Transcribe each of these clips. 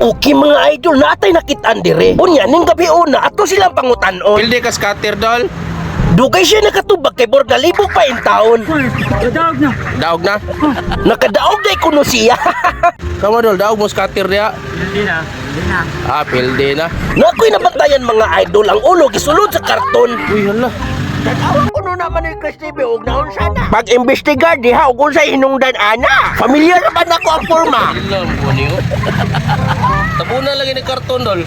Okay mga idol, natay nakitaan dire. Unya ning gabi una ato silang pangutanon. Pildi ka scatter dol. Dugay siya nakatubag kay Borga libog pa in taon. Daog na. Daog na. Nakadaog day kuno siya. Kamo dol, daog mo scatter diha. Hindi na. Hindi na. Ah, pildi na. Nakoy nabantayan mga idol ang ulo gisulod sa karton. Uy, hala. Tanawa ko no naman ni Chris TV og naon sana. Pag-imbestigar diha og unsay hinungdan ana. Familiar ba nako ang forma? Ilam ko niyo. Tabunan lagi ni karton dol.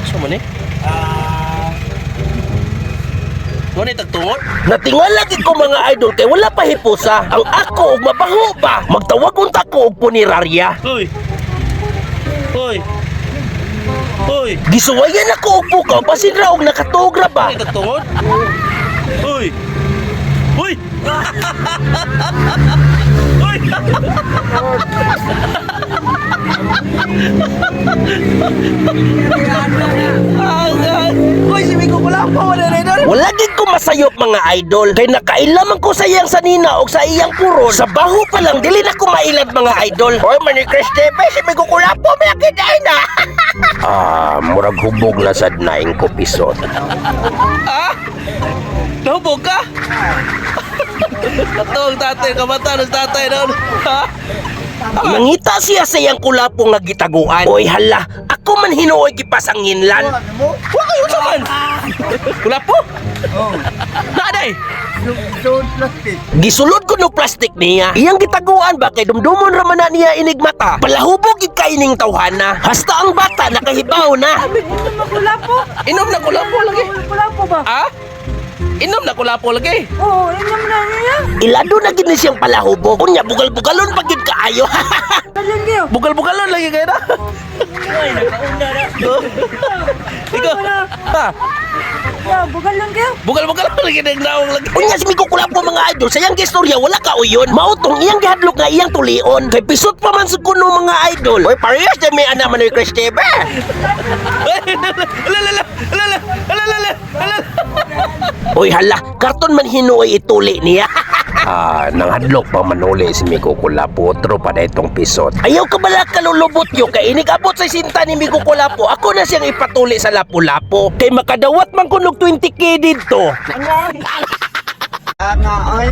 Sa man eh? Mo ni tagtungod? Natingala gid ko mga idol kay wala pa hipusa. Ang ako og mabaho pa. Magtawag unta ko og punerarya. Hoy. Hoy. Hoy. Gisuwayan ako og pukaw basin ra og nakatuog ra ba. Ni tagtungod? Hoy. Hoy. Hoy. Wala gid ko masayop mga idol kay nakailaman ko sa iyang sanina og sa iyang puron. Sa baho pa lang dili na ko mailad mga idol. Hoy man ni Chris TV, si Migo Kulapo may akiday na. Ah, murag hubog na sad naing ko pisot. Ah? Nahubog ka? Katong tatay, kamata ng tatay noon. Ha? Nangita siya sa iyang kulapo nga gitaguan. Oy hala, ako man hinuoy gipasanginlan. Wa kayo sa man. Kulapo? Oh. Naaday. So, plastic. Gisulod ko no plastic niya. Iyang gitaguan ba kay dumdumon ra man na niya inigmata. Palahubog gid kay ning tawhana. Hasta ang bata nakahibaw na. Kulapo. Inom na kulapo lagi. Kulapo ba? Ha? Inom na kulapo lagi. Oo, inom na niya. Ilado na gid ni siyang palahubog. Unya bugal-bugalon pa gid kaayo. Dalhin kayo. Bugal-bugalon lagi kayo na. Ikaw. Ha? Ya, bugal lang kayo. Bugal-bugalon lagi ng naong lagi. Unya si Miko Kulapo mga idol sa iyang gistorya wala ka uyon. Mautong iyang gihadlok nga iyang tulion. Kay pisot pa man sa kuno mga idol. Oy parehas din may ana man ni Chris TV. Ala ala ala ala ala ala ala. Oy hala, karton man hinuoy ituli niya. Ah, nanghadlok pa manuli si Miko Kulapo, otro pa na itong pisot. Ayaw ka bala kalulubot yo, kay inig abot sa sinta ni Miko Kulapo, ako na siyang ipatuli sa lapu-lapo. Kay makadawat man kunog 20K dito. Nga, ay.